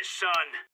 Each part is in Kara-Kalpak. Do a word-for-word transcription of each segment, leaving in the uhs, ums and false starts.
Son.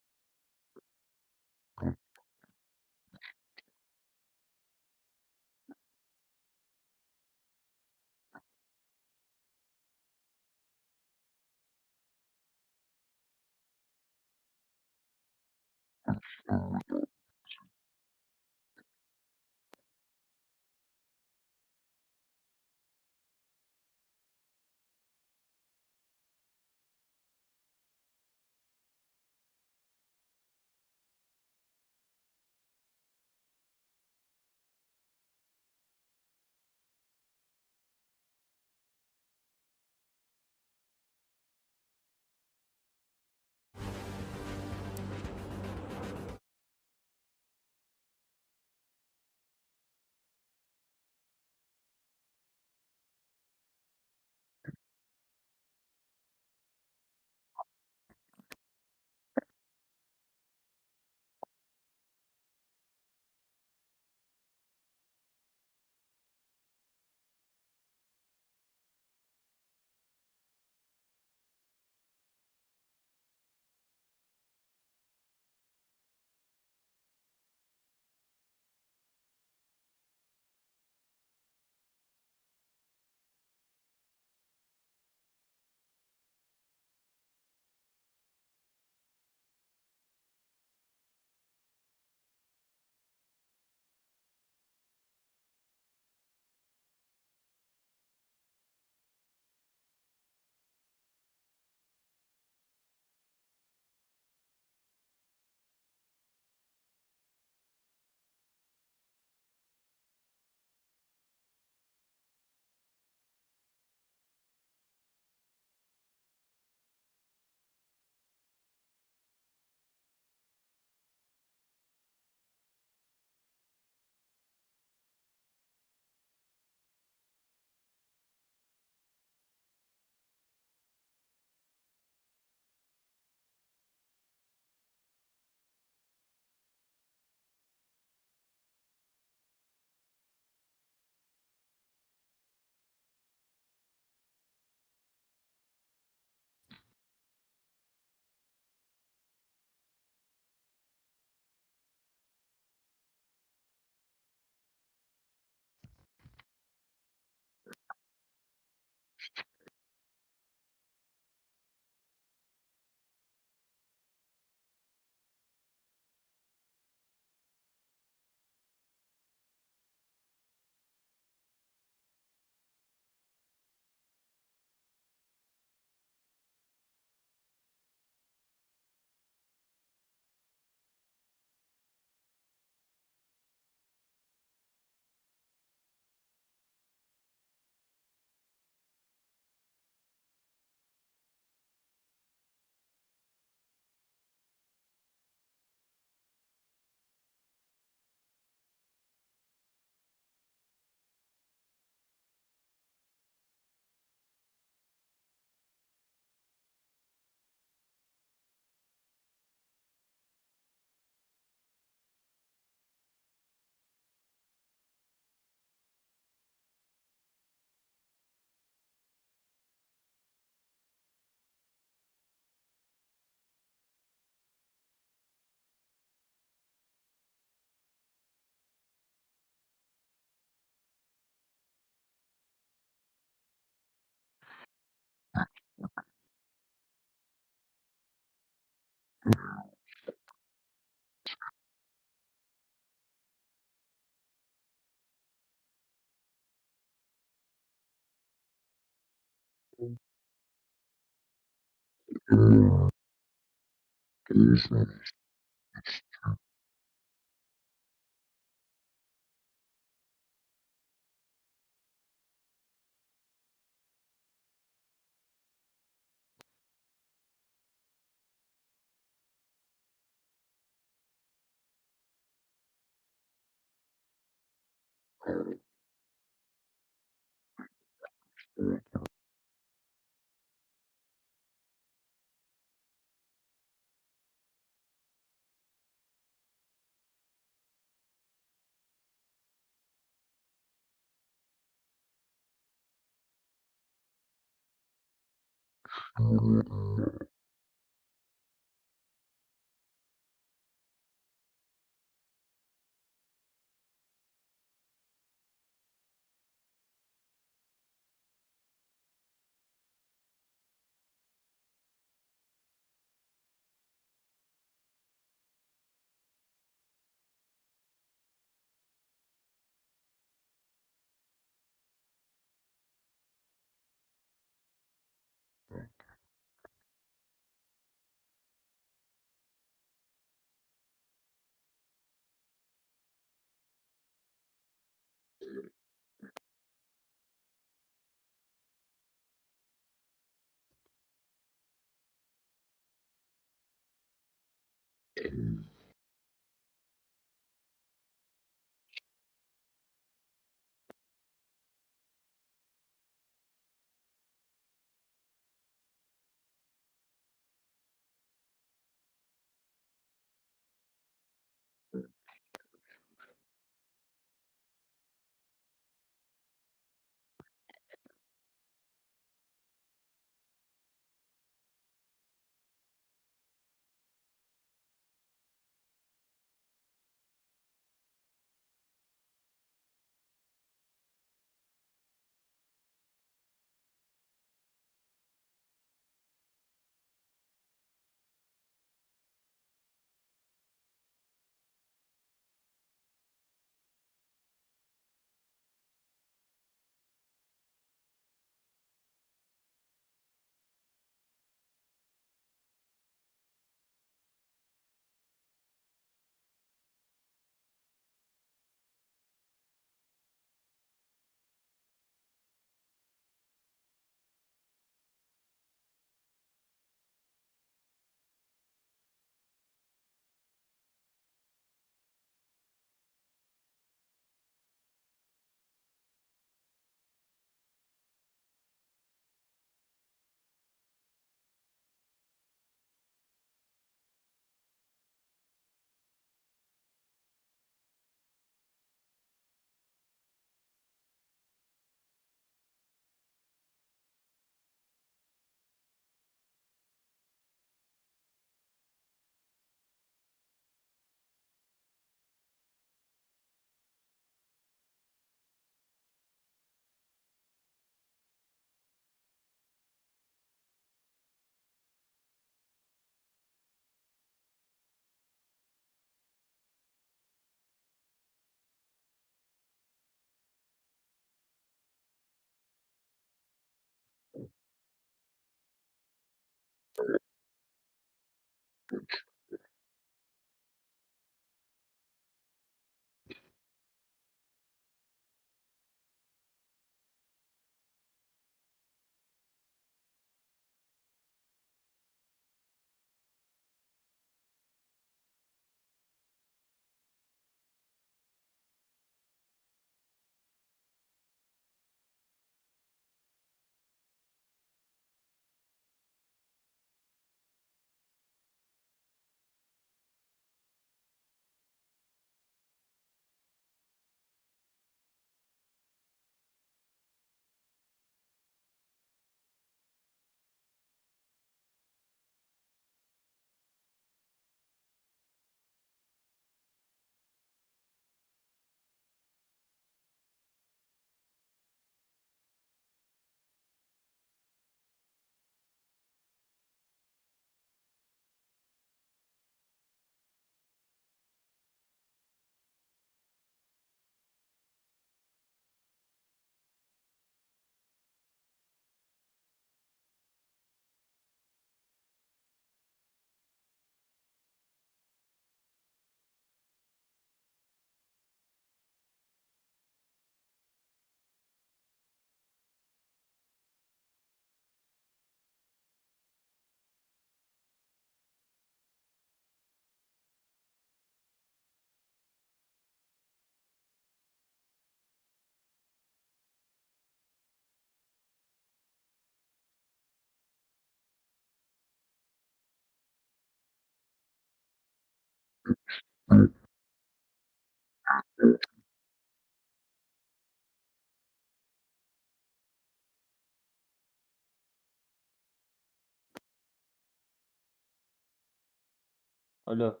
Alo.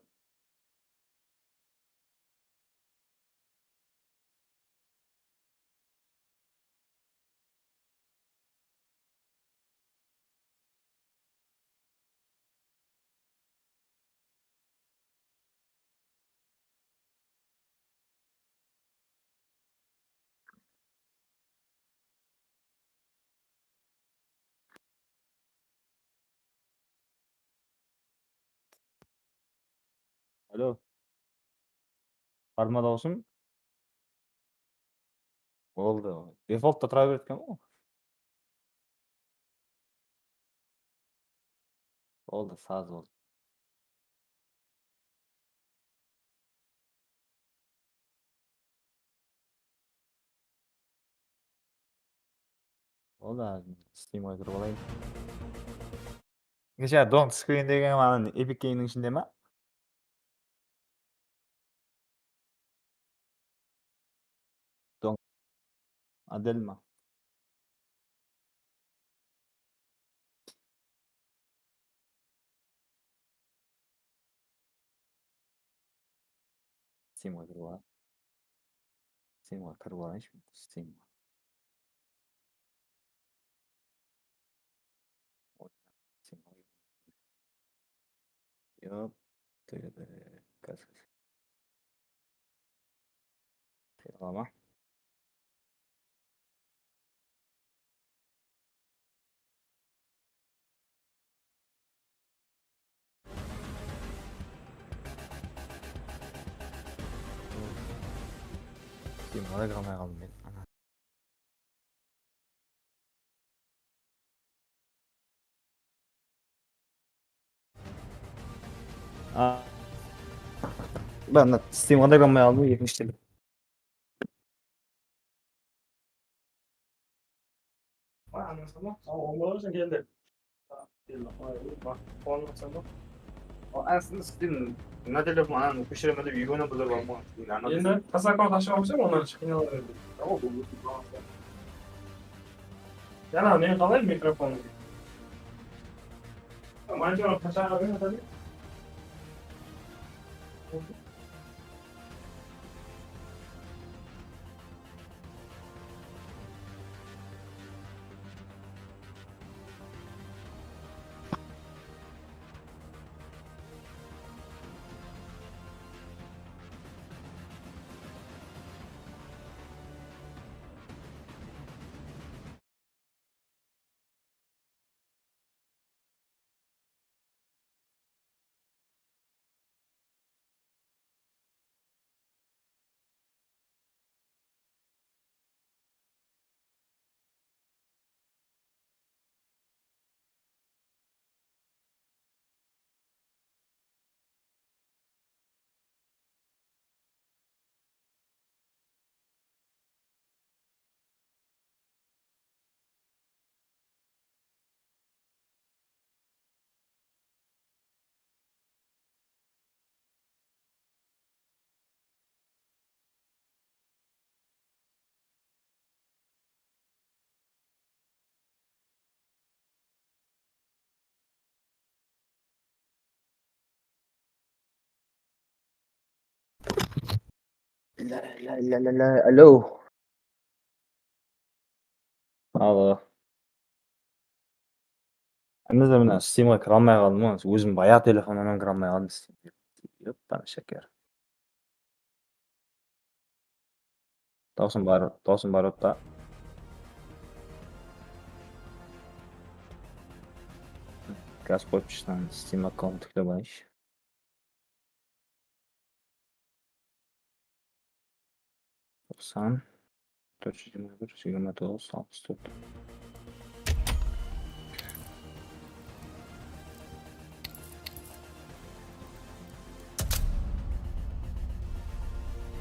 Alo. Bar ma dawısım? Boldı. Defoltta tura beredi eken ǵoy. Boldı, saz boldı. Boldı, házir Steamǵa kirip alayın. Kecha Don't Screen degen ananıń Epic Game'niń ishinde ma? Don't. Adelma. Steamǵa kirip alayın. Steamǵa kirip alayınshı. Steamǵa. Yap. Tegede. Reklama. Steamǵa da kire almay qaldım men. Ana. A, ben de Steamǵa da kire almay qaldım, ekinshi tele. Aslında Steam mına telefon ananı kóshireme dep úyge buzar bar ma? Endi qasaqqa tashıp alsam, onnan shıqınalar edi. Yana men qalay mikrofon? Monitor qasaqqa bermedi. La, la, la, la, la, alo. Alo. Endi de mına Steamǵa kire almay qaldım ǵoy. Ózim bayaǵı telefonnan kire almay qaldım Steamge. Yoppana shaker. Dawsım bar, dawsım bar da. Gaz qoyıp shınan Steam akkaunt tiklep alayınshı. Toqsan, tórt júz jigirma bir, jigirma toǵız, alpıs tórt.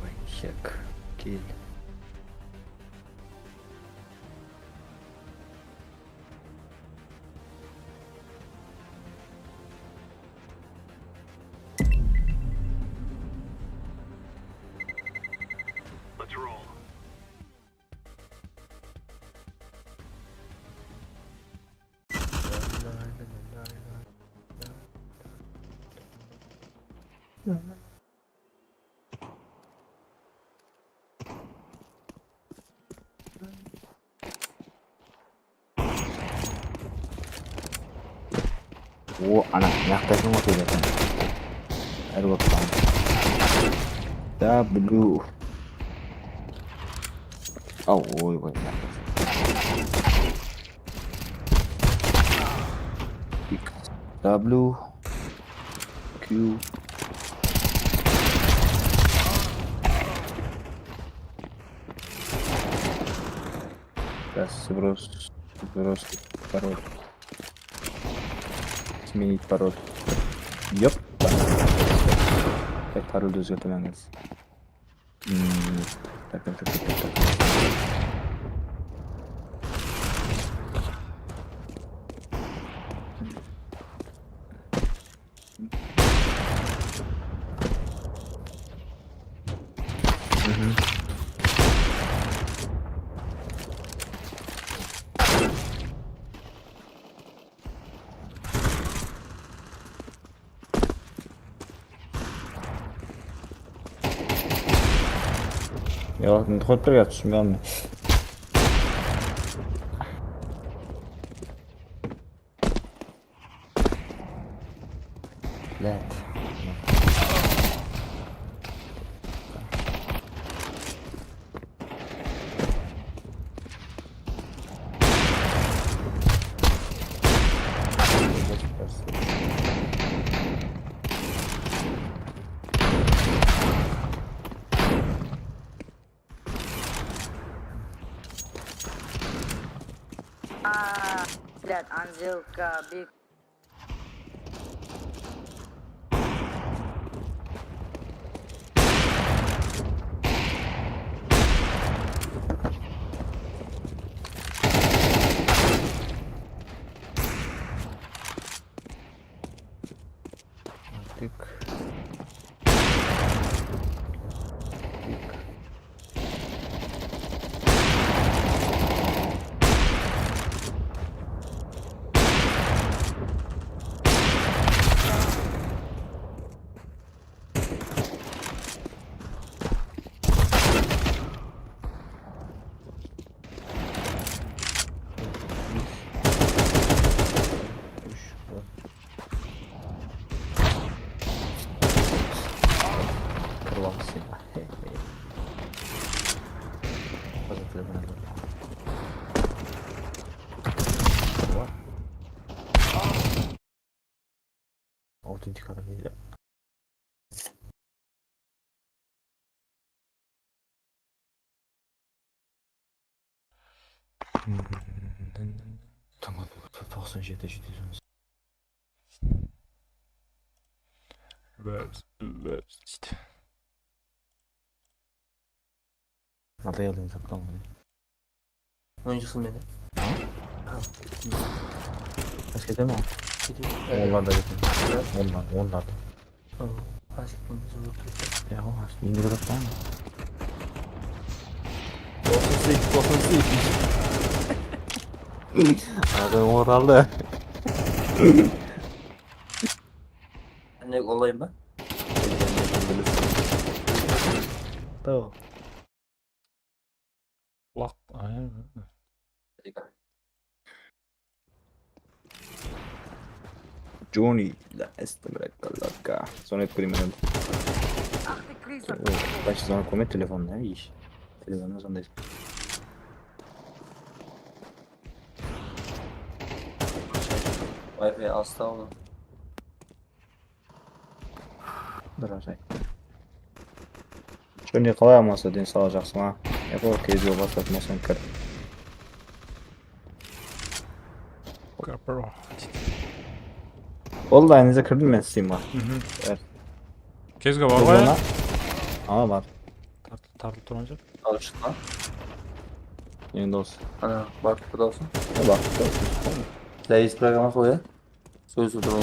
Vay, kek, kel. O, ana, mıyaqtaysın ǵoy, keledi. Air bolıp qaldı. W. Aw, oy, oy. X, W, Q. Сейчас сброс, сброс пароль. Сменить пароль. Ёп. Так, paroldi ózgertemen házir. Hmm, tak, tak, tak. Yoq, endi qoyıp tur, ya, túsinbey qaldım. Блядь. А, блядь, Анжелка, биг. Tik. Tik. Kırıp almışsın. Hazır telefon aldım. Var. Autentikadan geliyor. Tamam, toqsan jeti, jeti júz on segiz. Webs, webs, deydi. Natayaldan saptan ǵoy. Oyıncı qılmaydı. Qas ketedi ma? Ketedi. Onlarda ketedi. Onlarda, onlarda. Qas ketedi. Ya, o, endi kirip atpan. Toqsan segiz, toqsan segiz. Adam oraldı. Ne olayım ba? Tamam. Qulaq, a, Johnny, la, este, loca. Sonrayıp kóremen endi. Ах ты, Крис, Значит, звонок qılmay telefonda, ish. Telefonda sonday. Wi-Fi astı aldı. Bir aray. Johnny, qalay, amansa, densawlıq jaqsı ma? Yaq, o, keyizge baslatmasam kir. Kapro. Boldı, aynıza kirdim men Steamǵa. Keyizge bar ǵoy. Awa, bar. Tartılıp, tartılıp turǵan joq. Alıp shıqpa. Endi osı. Ana, barıp turdı olsın. Ya, barıp turdı olsın. Zayis programması ǵoy, ya. Sóz oturmay.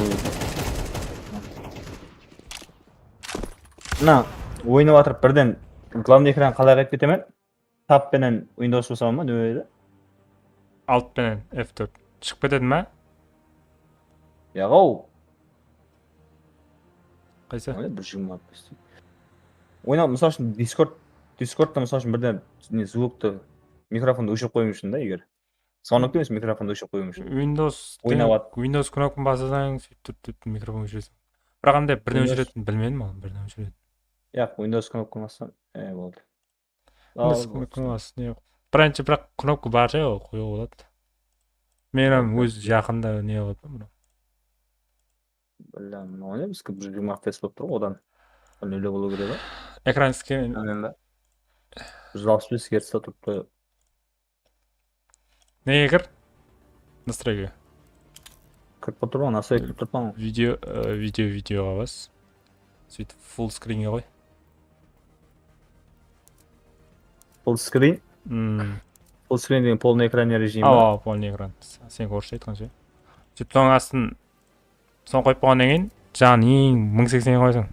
Mına, oynap atırıp birden glavnıy ekran qalay qaytıp ketemen? Tab penen Windows basaman ba, ne edi? Alt penen F dört. Shıǵıp ketedi ma? Yaǵaw. Qaysı? Oyna bir jigirma bes. Oynap, mısal ushın, Discord, Discordta, mısal ushın, birden ne, zvuktı, mikrofondı óshirip qoyıw ushın da, eger. Sonıki emes, mikrofondı óshirip qoyıw ushın. Windows, oynap at- Windows knopkın basasań, sóytip, sóytip, mikrofon óshireseń. Biraq anda birden Windows óshiretin bilmedim ǵoy, birden óshiretin. Yaq, Windows knopkın bassam, e, boldı. Windows knopkın bas, ne yoq. Birinshi, biraq knopka bar ya, ol qoyıwǵa boladı. Men hám óz jaqında ne qılıp atırman. Bilmem, ne oynaymız ki, bir jigirma F P S bolıp tur ǵoy, odan. Nele bolıw kerek ba? Ekran skin. Bilmem ba. Júz alpıs bes gertzte turıptı. Nege kir? Nastroykaǵa. Kirip turman, nastroyka kirip turman. Video, e, video, videoǵa bas. Sóytip full screen'ge qoy. Full screen? Hmm. Full screen degen полный экранный rejim ba? Awa, полный экран. Sen orıssha aytqansha. Sóytip soń astın Soń qoyıp bolǵannan keyin, jaǵın eń mıń seksen qoyasań.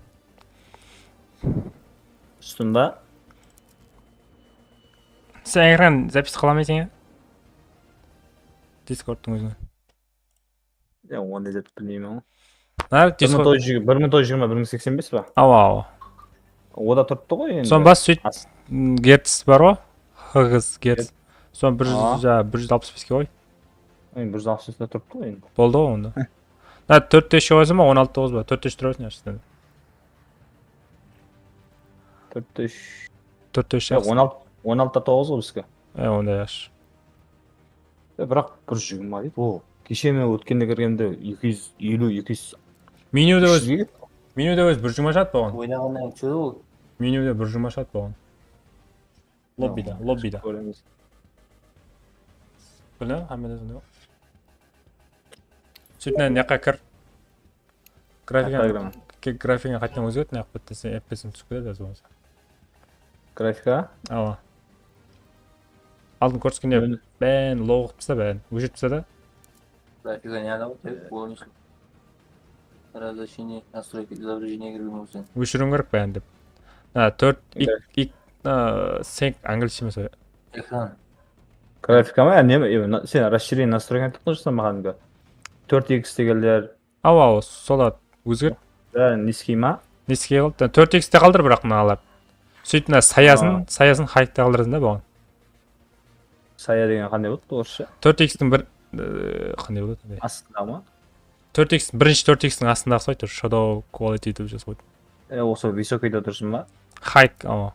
Túsindim ba? Sen ekran zapis qıla almaysań ya? Discordtıń ózine. Ya, onday zat bilmeymen ǵoy. Nar Discord. Bir mıń toǵız júz jigirma, bir mıń seksen bes pa? Awa, awa. O da turıptı ǵoy endi. Sonı bas, sóyt. As- Gerts bar ǵo. Hız, gerts. Sonı bir júz, Awa. ja, bir júz alpıs beske qoy. Endi bir júz alpıs beske turıptı ǵoy endi. Boldı ǵo onda. Na, tórtte úsh qoysań ba, on altı toǵız ba? Tórtte úsh turasın, yaqshı. Tórtte úsh. Tórtte úsh Yoq, jaqsı. on altı, on altı toǵız ǵo bizge. E, onda yaqshı. E, biraq bir júz jigirma deydi. O, keshe men ótkende kirgemde eki júz eliw, eki júz. Menyuda Úsh óz, júz deydi. menyuda óz bir júz jigirma shart bolǵan. Oynaǵannan túsedi ǵoy. Menyuda bir júz jigirma shart bolǵan. Lobbida, lobbida. Kóremiz. Bilmem, hámmede sonday. Sóytip, mına jaqqa kir. Grafika, Instagram. ke-, grafikini qaytadan ózgert, ne qılıp ketseń, F P S-iń túsip ketedi az bolmasa. Grafika? Awa. Aldın kórsetkende Meni- bárin low qılıp tasla, bárin óshirip tasla da. Grafika ne anaw? Tek polностью. Разрешение, настройки изображения kirgen bolsań. Óshiriwim kerek bárin dep. Ha, tórt ik, Graf- ik, ha, seń anglisshi emes. Ekran. Grafika ma? Ne, e, na- sen расширение настройканы aytıp tursań maǵan. Tórt X degenler. Awa, awa, solar ózgert. Bári низкий ma? Низкий qıl. Tórt X te qaldır biraq mınalar. Sóytip mına sayasın, Awa. Sayasın high ta qaldırasań da buǵan. Saya degen qanday boladı orıssha? Tórt X tiń bir, e, qanday boladı? Astında ma? Tórt X, birinshi tórt X tiń astındaǵısı aytır. Shadow quality dep jazıp qoydı. E, osı высокий da durıs ma? High, awa.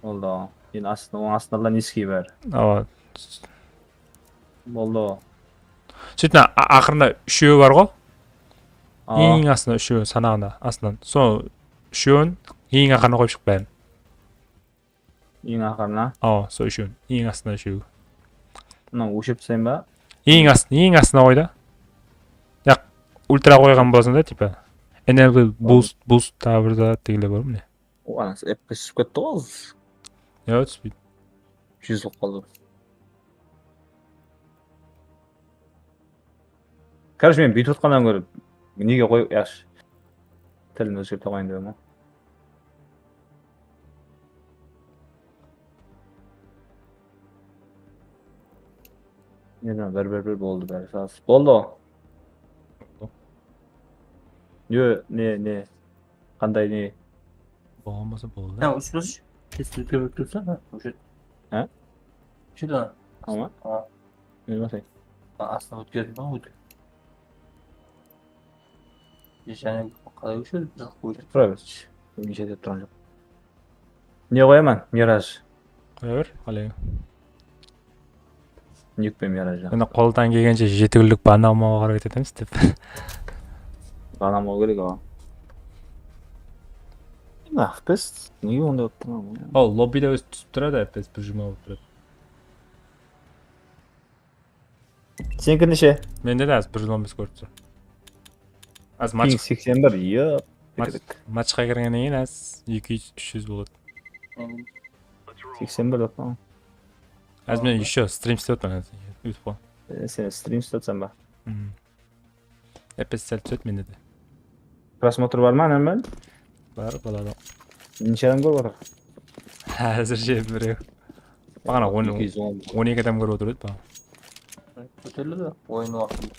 Boldı. Endi astında, onıń astında низкий bári. Awa. Boldı. Sóytip mına a- aqırında úshewi bar ǵo. Awa. Eń astında úshewi sanaǵanda, astından. Sol úshewin eń aqırına qoyıp shıq bárin. Eń aqırına. Awa, sol úshewin. Eń astında úshewi. Mına óshirip taslayın ba? Eń astın, eń astına qoy da. Yaq, ultra qoyǵan bolasań da, tipa. Enable boost, boost, taǵı bir zat degenler bar mine. O, anası F P S túsip ketti ǵoy. Ya, túspeydi. Júz bolıp qaldı. Короче, men búytip atqannan kóre nege qoy, yaqshı. Tilin ózgertip qoyayın dep. Neden bir, bir, bir boldı bári saz. Boldı. Yo, ne, ne? Qanday ne? Bolǵan bolsa boldı. Ha, ushlas. Tez túrde ótkerip tasa, ha, óshedi. Ha? Óshedi ana. Ama? Ha. Ne bolsa? Astına ótkerdim ba, ótkerdim. Jáne qalay óshedi? Biraq óshedi. Tura ber. Óshedi dep turǵan joq. Ne qoyaman? Miraj. Qoya ber, qalay. Nuke penen Miraj. Endi qoldan kelgenshe jeti kúnlik ban almawǵa háreket etemiz dep. Ban almaw kerek oǵan. Nah, F P S nege onday bolıp tur? Al, lobbide ózi túsip turadı, F P S bir júz jigirma bolıp turadı. Seniki neshe? Mende de házir bir júz on bes kórip tur. Az match, Ping seksen bir, yep. match, matchqa kirgennen keyin az eki júz, úsh júz boladı. Seksen bir dep. Az men ещё stream islep atırman házir. YouTube-ǵo. E, sen stream islep atırsań ba? Hmm. F P S sál túsedi mende de. Просмотр bar ma, Anarman? Bar, boladı. Neshe adam kórip atır? Házirshe birew. Baǵana on, Eki júz on. on eki adam kórip otır edi baǵana. Kóterildi oyın waqtında.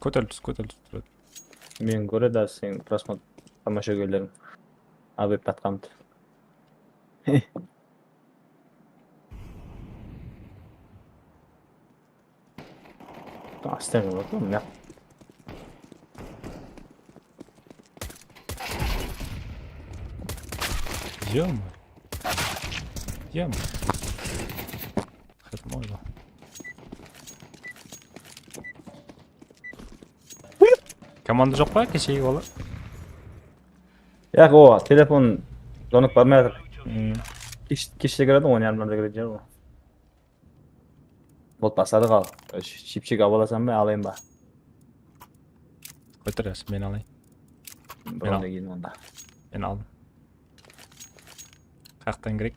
Kóterilip tús, kóterilip tús turadı. Men kóredi, az sen просмотр, tamashagóyleriń. Abep atqandı. Astın bar mı? Ё-моё. Ё-моё. Xatım oyba. Komanda joq pa, keshegi bala? Yaq, o, telefon zvonik barmay atır. Hmm. Kesh, keshte kiredi, on yarımlarda kiredi ya o. Bot basladıq al. Shipshek alıp alasań ba, alayın ba? Kóter, men alayın. Bir onda keyin onda. Men aldım. Qayaqtan kirek?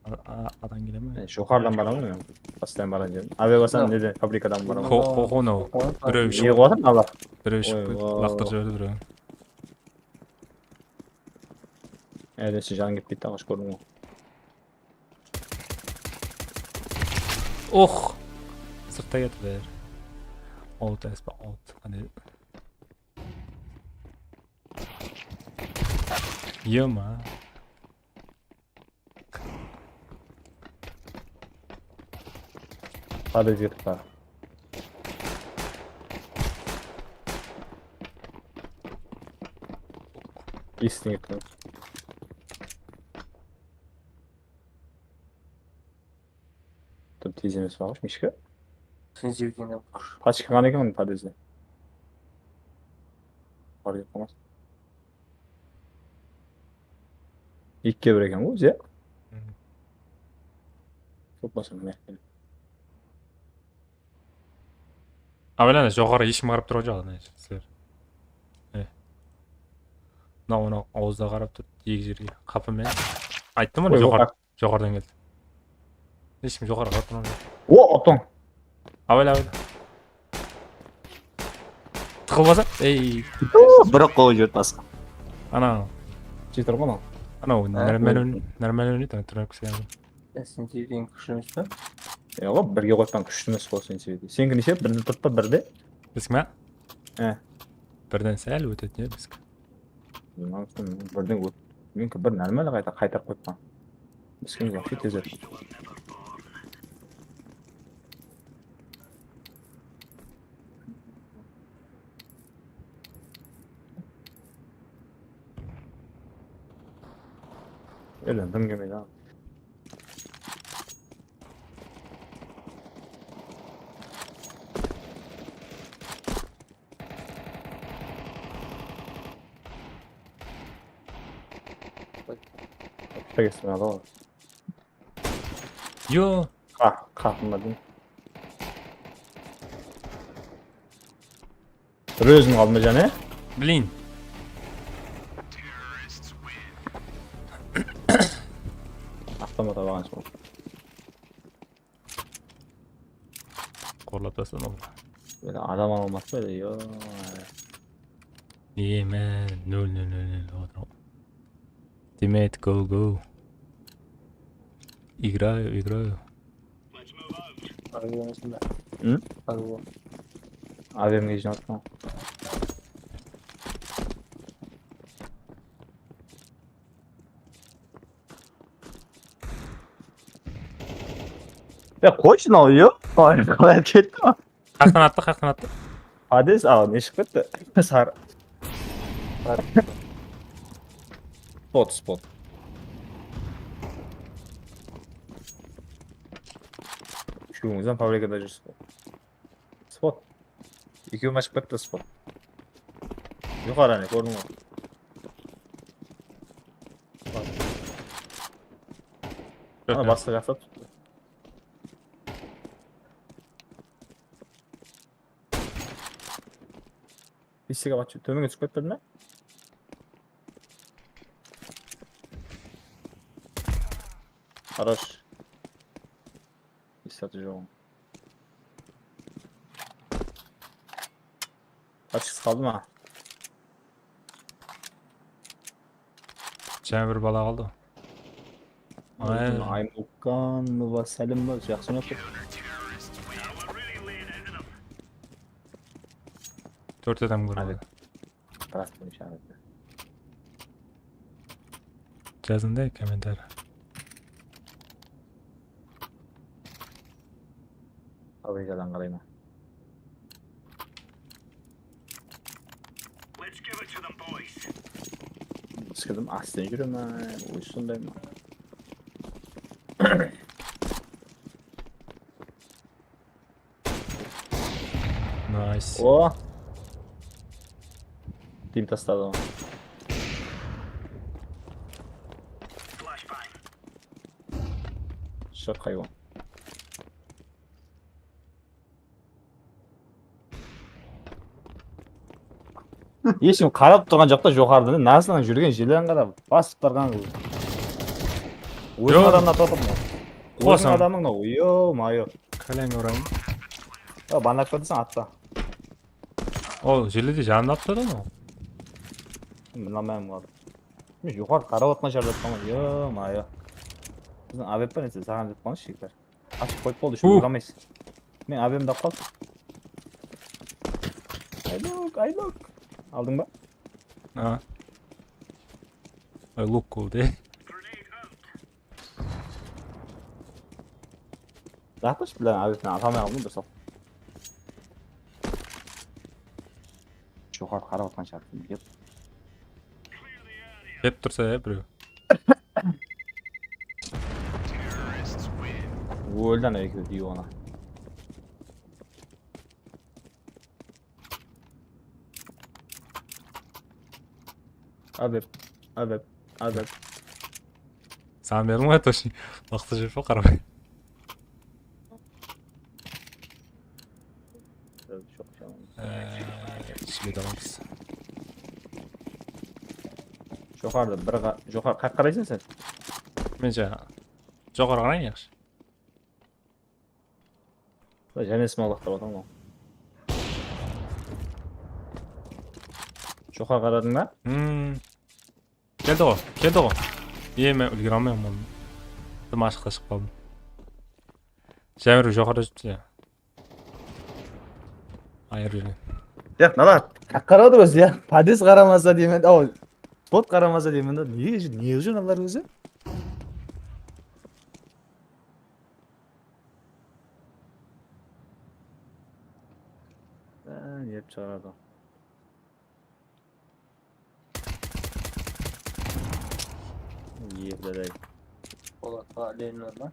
A-, a-, adan kele me? E, joqarıdan baraman men. Bastan baraman dedim. Abe basan neden, fabrikadan baraman. Ho-, ho-, ho, no. Birew Ne shıǵıp, qoyatın Allah? Birew shıǵıp, laqtırıp jiberdi birewin. Áyde sen janıń ketpeydi, alǵash kórdiń ǵoy. Oh! Sırtta ketip ber. Out, espa, out. Qáne. Ё-ма. Подъезд ketip bar. Esittiń ekan. Dur, tez emes pa, Mishka? Sen sevgeni Pachka ǵana eken bunıń podъezdi. Bar ket bolmaz. Ekige bir eken ǵoy, ózi, ya? Kóp bolsa, mine. Avel ana, joqarı eshkim qarap tur ǵoy, joqarı, sizler. E. Mına, ona awızda qarap tur, eki jerge. Qapı men. Ayttım ǵoy, Oy, joqarı, oqar. Joqarıdan keldi. Eshkim joqarı qarap turman. O, otoń. Avel, avel. Tıqılbasa, ey. Bir aq qoyıp jiberdi basqa. Ana. Jeter ǵoy mınaw. Ana, o, нормально, нормально oynaydı, тренировка. Sen sevgeni kúshli emes pa? Yoq, birge qoyıppan kúshli emes ǵoy sen sevgeni. Seniki neshe? Birdi turıp pa, birde? Biziki ma? E. Birden sál ótedi, ya, biziki. Birden ót. Meniki bir нормально qayta qaytarıp qoyıppan. Biziki вообще tez ótedi. Elden dım kelmeydi ha. Qapıda kestim ya, baba. Yo. Qa, qapıma deyim. Bir ózim qaldım, jáne? Блин. Avtomat alǵan soń. Qorlap tasladım. Böyle adam almas pa edi, yo. Nege men nol nol nol nol otır. Demet, go, go. Играю, играю. Arıwı emes pa? Hı? Arıwı. Avemge jıynatpan. Ya qoyshı mınaw, yo. Qalay ketti ma? Qaqtan attı, qaqtan attı. Hades, a, ne shıǵıp ketti? Sarı. Sarı. Spot, spot. Úshewińiz hám fabrikada júrsiz ǵoy. Spot. Ekewi ashıp ketti spot. Joqarı, áne, kórdiń ǵoy. Ana, basqa jaqta turıptı. Bes sekund, tómenge túsip ketpedi me? Хорош. Esatı joǵım. Açıqsız qaldı ma? Jáne bir bala qaldı. Ay. Aymukanova Sálima, jaqsı oynap tur. Tórt adam kórdi. Hadi. Rastlayın sháripti. Jazıń da kommentariy. Fabrikadan qarayman. Iskidim, astınan júremen, ózi sondayman. Nice. O. Dim tasladı. Shıq, haywan. Eshkim qarap turǵan joq ta, joqarıda nasınan júrgen jerlerin qarap basıp barǵan qız. Óziń Yo. Adamın atıp atır mı? Óziń Qosań. Adamıń mınaw, yo-mayo. Káleń urayın. Ya, bannak pa deseń, atpa. Ol jeli de janında atsadı mı? Bilmeymen, qaldı. Men joqarı qarap atqan jerde atqanman, yo-mayo. Biziń AWP netse, saǵan jetip qalmış shekler. Ashıp qoyıp boldı, shunday Uh. uramaysız. Men AWP'mdi alıp qaldım. Aylok, Aylok. Aldıń ba? Ha. Look cool de. Jaqtısh, bilen, ábetini ata almay qaldım, durıs-aq. Joqarı qarap atqan shıǵar, kim kep. Kep tursa ya birew. Óldi ana ekewi, diywana. Abep, abep, abep. Saǵan berdim ǵoy, toshnik. Waqtı jep pa, qaramay. Eee, ishke dalamız. Joqarıda bir qa-, joqarı qayaqqa qaraysań sen? Men jańa joqarı qarayın, yaqshı. Jáne smolaq tap ataman. Joqarı qaradıń ba? Hmm. Keldi ǵo, keldi ǵo. Iye, men úlgere almayman bunı. Dım ashıqta shıǵıp qaldım. Jámir joqarıda júripti ya. Ayır júrgen. Yaq, mınalar qaradı ózi ya. Podez qaramasa deymen, aw, bot qaramasa deymen da. Ne, ne júr mınalar ózi? Á, ne etip shıǵaradı? Evde de. Polatqa Lenin var ma?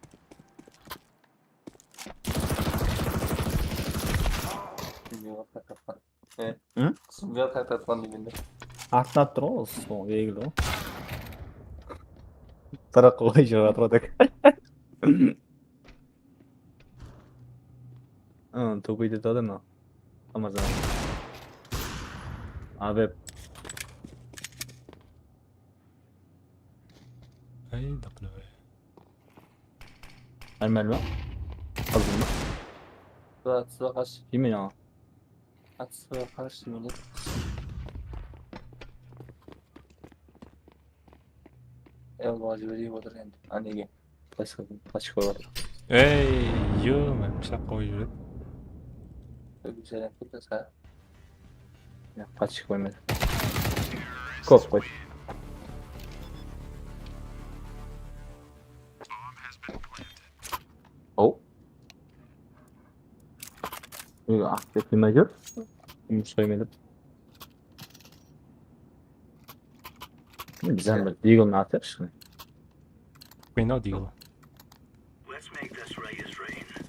Bilmiyorum, qaytartqan. E, Hı? Qısımga qaytartqan degende. Artına tur ǵoy, sol belgili ǵoy. Tıraq qoy jırap atır tek. Hı, tupıy dep atır mına. Ramazan. Abi. Ay, dapnı be. Nормально ma? Hazır ma? Sıra, sıra qash. Jeymen aǵa. At sıra qash, jeymen. Elboǵa jiberip otır endi. Anege. Plastik qoyıp atır. Ey, yo, men pıshaq qoyıp jiberedi. Gúlseren kúldi, saǵan. Ya, plastik qoymadı. Kop qoy. Oh. Nege aq dep neme júr? Jumıs qoymaydı. Bizden bir digelini atayıqshı. Men-aw, digle.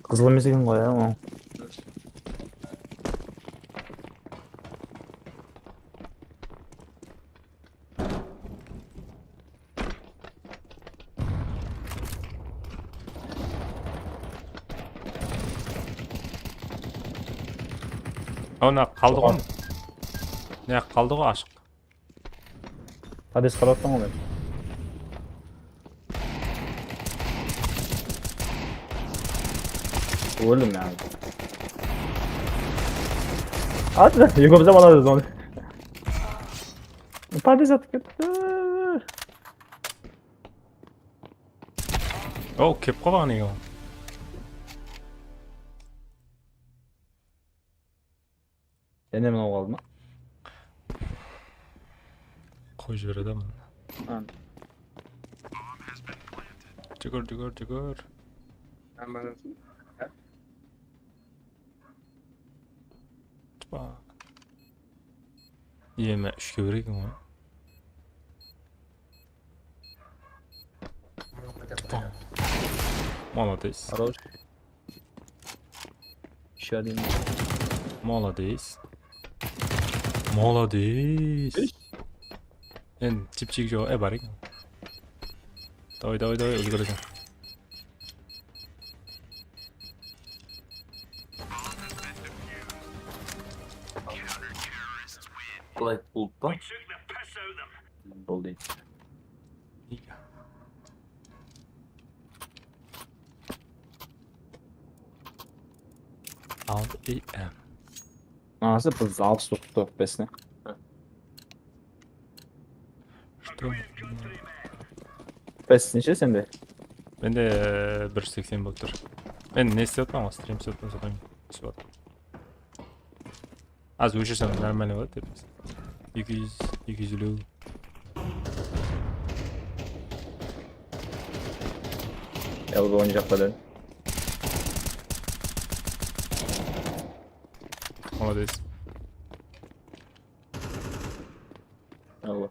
Qızıl emes eken ǵoy, ya, ol. Ana qaldı ǵoy. Ne qaldı ǵoy, ashıq. Hades qarap atırman ǵoy men. Óldim ya. Atla, Yugo bize bana dedi onu. Hades atıp ketti. O, kep qalǵan eken. Jáne mınaw qaldı ma? Qoyıp jiberedi mını. Ha. Júgir, júgir, júgir. Tpa. Iyeme, úshke berek eken ǵoy. Tpa. Молодец. Хорош. Ещё один. Молодец. Молодец. Endi jip-jik joq, e, bar eken. Давай, давай, давай, úlgirseń. Былай qılıp pa? Boldı. Altı A M. Anası biz alpıs toqsan pesine. Что? Pes neshe sende? Mende, e, bir júz seksen bolıp tur. Men ne islep atırman, stream islep atırman, sodan túsip atır. Az óshirsem, нормально boladı dep. Eki júz, eki júz eliw. Elbow oń jaqqa dön. Молодец. Elbow.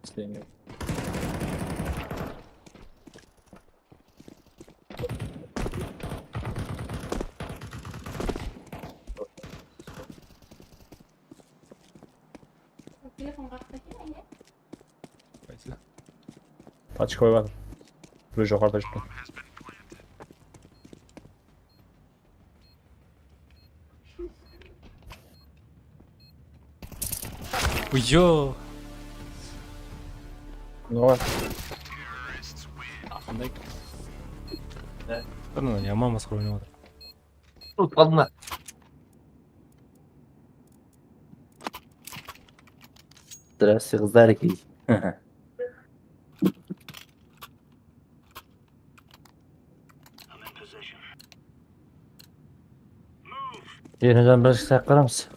Последний. Qaysı? Pachka qoyıp atır. Bir joqarıda júr. Uyo. Ne bar? Qanday? Ana yaman masqara oynap atır. Ulıp qaldı ma? Здрасте, qızlar eki. Yenidan bir sayaq qaramız.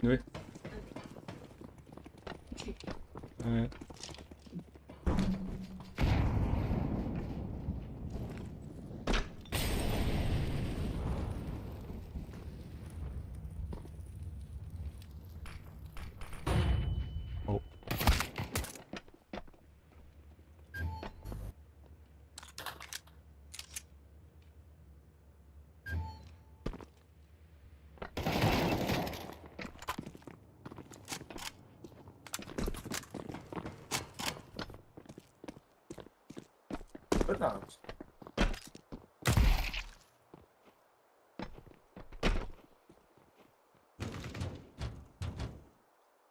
Ne? Evet. Oh.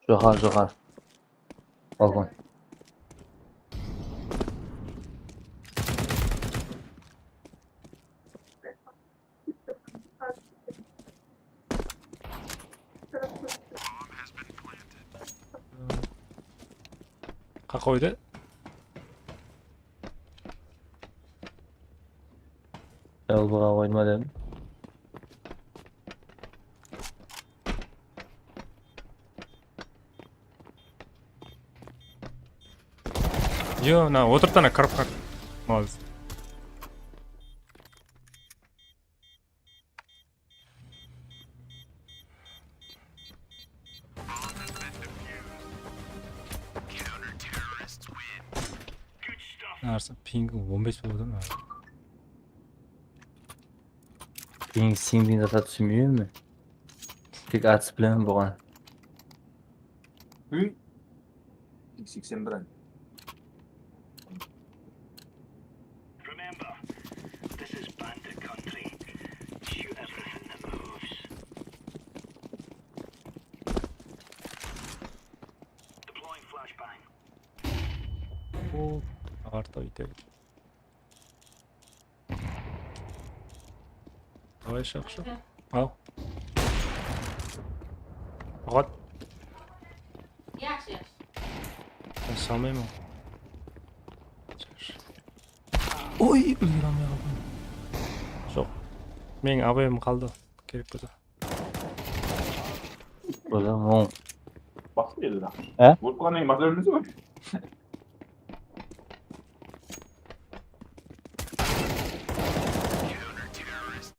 Joqar, joqar. Balkon. Qa qoydı? Elbowǵa qoyma dedim. Yo, na, otırıptı ana, kırıp, kırıp. Молодец. Narsa, ping on bes boldı ma? Ping, sing, ping zata túsinbeymen. Tek atız bilemen buǵan. Úy. Seksen bir. Remember, this is bandit country. Shoot everything that moves. Deploying flashbang. O, aǵartı úytedi. Давай, shaq, shaq. Al. Oqat. Yaqshı, yaqshı. Men salmayman. Oy, úlgere almay qaldım. Joq. Meniń A W M qaldı. Kerek bolsa. Bolaman. Baqsın edi da. He? Vodkadan keyin baqsa bilmeysiz ba?